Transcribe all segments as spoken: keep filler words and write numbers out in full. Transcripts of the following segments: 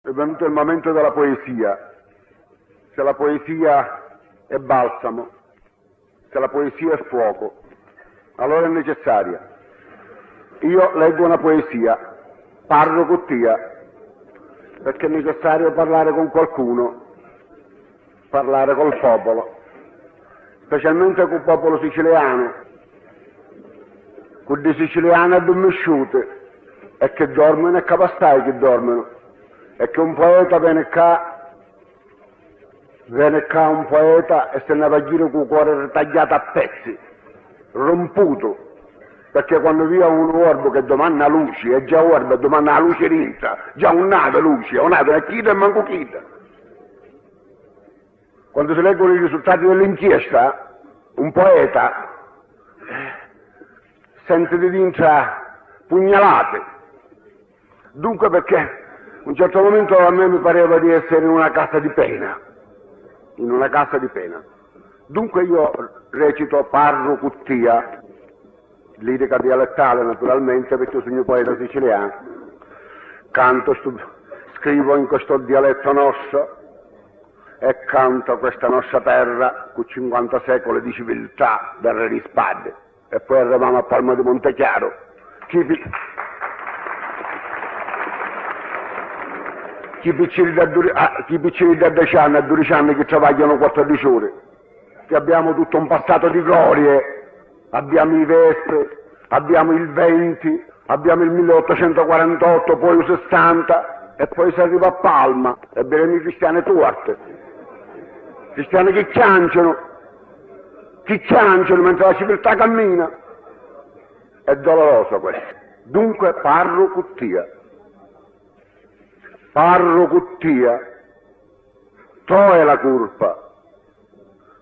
È venuto il momento della poesia. Se la poesia è balsamo, se la poesia è fuoco, allora è necessaria. Io leggo una poesia, parlo cu tia, perché è necessario parlare con qualcuno, parlare col popolo, specialmente col popolo siciliano, cu ddi siciliani addummisciuti e che dormenu e ca assai chi dormenu, e che un poeta veni ccà, veni ccà un poeta e se ne va a jiri cu u cori ritagghiatu a pezzi, rumputu, perché quannu via unu orbu che dumanna a luci, e già orbu e dumanna a luci dintra, già un havi luci, un havi né chidda e mancu chidda. Quando si leggono i risultati dell'inchiesta, un poeta, eh, sente di dintra pugnalate. Dunque, perché un certo momento a me mi pareva di essere in una casa di pena, in una casa di pena. Dunque io recito Parru cu tia, lirica dialettale naturalmente, perché io sugnu poeta sicilianu, canto stu, scrivo in questo dialetto nostro, e canto questa nostra terra cu cinquanta secoli di civiltà darreri i spaddi. E poi arrivamu a Palma di Montechiaro. Chi pi-, chi picciriddi a duri-, ah, chi picciriddi a deci anni, a dudici anni chi travagghianu quattordici ori. Che abbiamo tutto un passato di glorie, abbiamo i Vespri, abbiamo il venti, abbiamo il milleottocentoquarantotto, poi il sessanta, e poi si arriva a Palma e vedemu i cristiani tuorti. Cristiani che chiancianu, chi chiancianu mentre la civiltà cammina. È doloroso questo. Dunque parru cu tia. Parru cu tia. To è la curpa.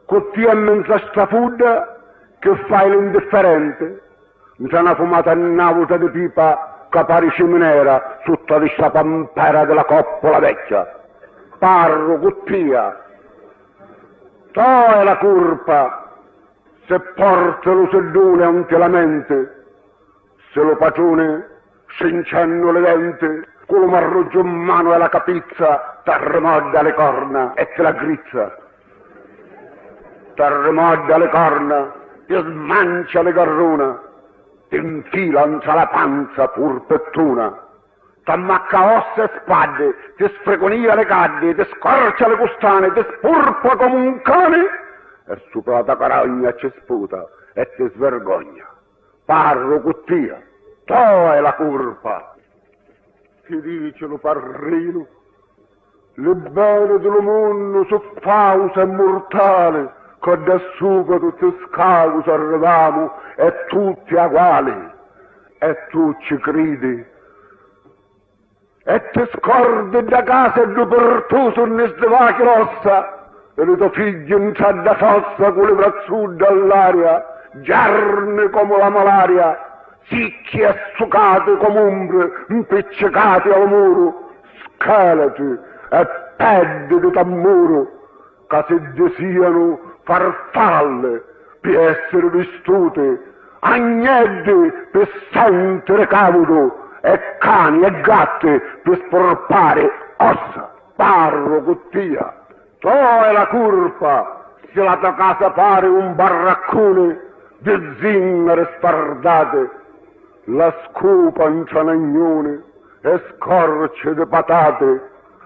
Cu tia mmenza sta fudda che fai l'indifferente, ntra na fumata nausa di pipa ca pari ciminera sutta di sta pampera di la coppola vecchia. Parru cu tia. To è la curpa. Se porti lu sidduni e un ti lamenti, si lu patruni, strincennu li denti, cu lu marruggiu 'n manu e la capizza, t'arrimodda li corna e ti l'aggrizza. T'arrimodda li corna, ti smancia li garruna, ti 'nfila ntra la panza purpittuna. T'ammacca ossa e spaddi, ti sfricunia li caddi, ti scorcia li custani, ti spurpa comu un cani, e supra la to carogna ci sputa e ti svergogna. Parru cu tia, to è la curpa. Ti dici lu parrinu, li beni di lu munnu su fausi e murtali, ca dda supra tutti scausi arrivamu e tutti aguali, e tu ci cridi. E ti scordi dda casa e ddu pirtusu unni sdivachi l'ossa, e li to figghi ntra dda fossa cu li vrazzudda all'aria, giarni comu la malaria, sicchi e sucati comu umbri mpiccicati a lu muru, scheletri e peddi di tammuru. Ca si disianu farfalli pi essiri vistuti, agneddi pi sentiri caudu e cani e gatti pi spurpari ossa. Parru cu tia, to è la curpa si la to casa pari un barraccuni di zinnari spardati, la scupa ntra nagnuni e scorci di patati,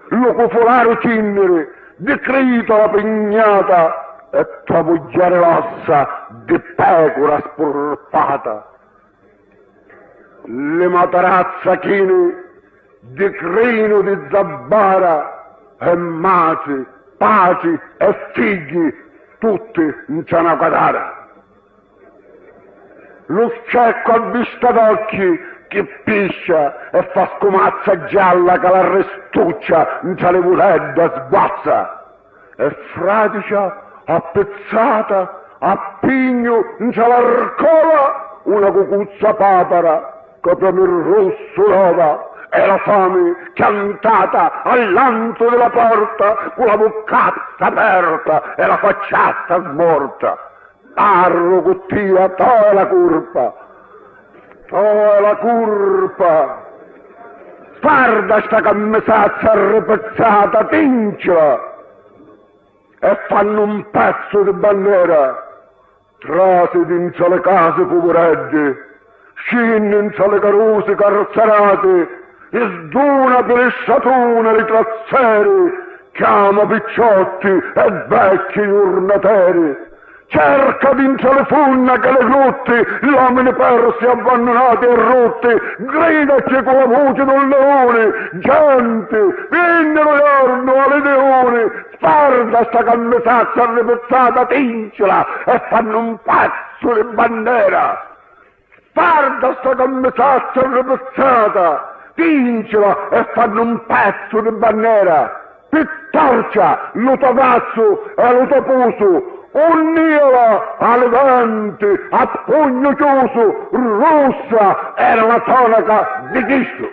lu cufularu cinniri di crita la pignata e to mugghieri l'ossa di pecura spurpata. Li matarazza chini di crinu di zabbara e matri, patri e figghi tutti ntra na cadara. Lu sceccu a vista d'occhi chi piscia e fa scumazza gialla ca l'arristuccia ntra li vuledda sguazza, e fradicia appizzata a pignu ntra l'arcola una cucuzza papara ca premi russu l'ova e la fami chiantata all'antu di la porta cu la vuccazza aperta e la facciazza smorta. Parru cu tia, to è la curpa, to è la curpa. Sparda sta cammisazza arripizzata, tincila e fannu un pezzu di bannera. Trasi dintra li casi puvureddi, scinni ntra li carusi carzarati, sduna pi li stratuni li trazzeri, chiama picciotti e vecchi jurnateri. Cerca dintra li funna e li grutti l'omini persi, abbannunati e rutti, gridaci cu la vuci d'un leuni: genti, vinni lu jornu a li diuni, sparda sta cammisazza arripizzata, tincila e fannu un pezzu di bannera. Sparda sta cammisazza arripizzata, tincila e fannu un pezzu di bannera. Pi torcia lu to vrazzu e lu to pusu, unnìala a li venti a pugnu chiusu, russa era la tonaca di chistu.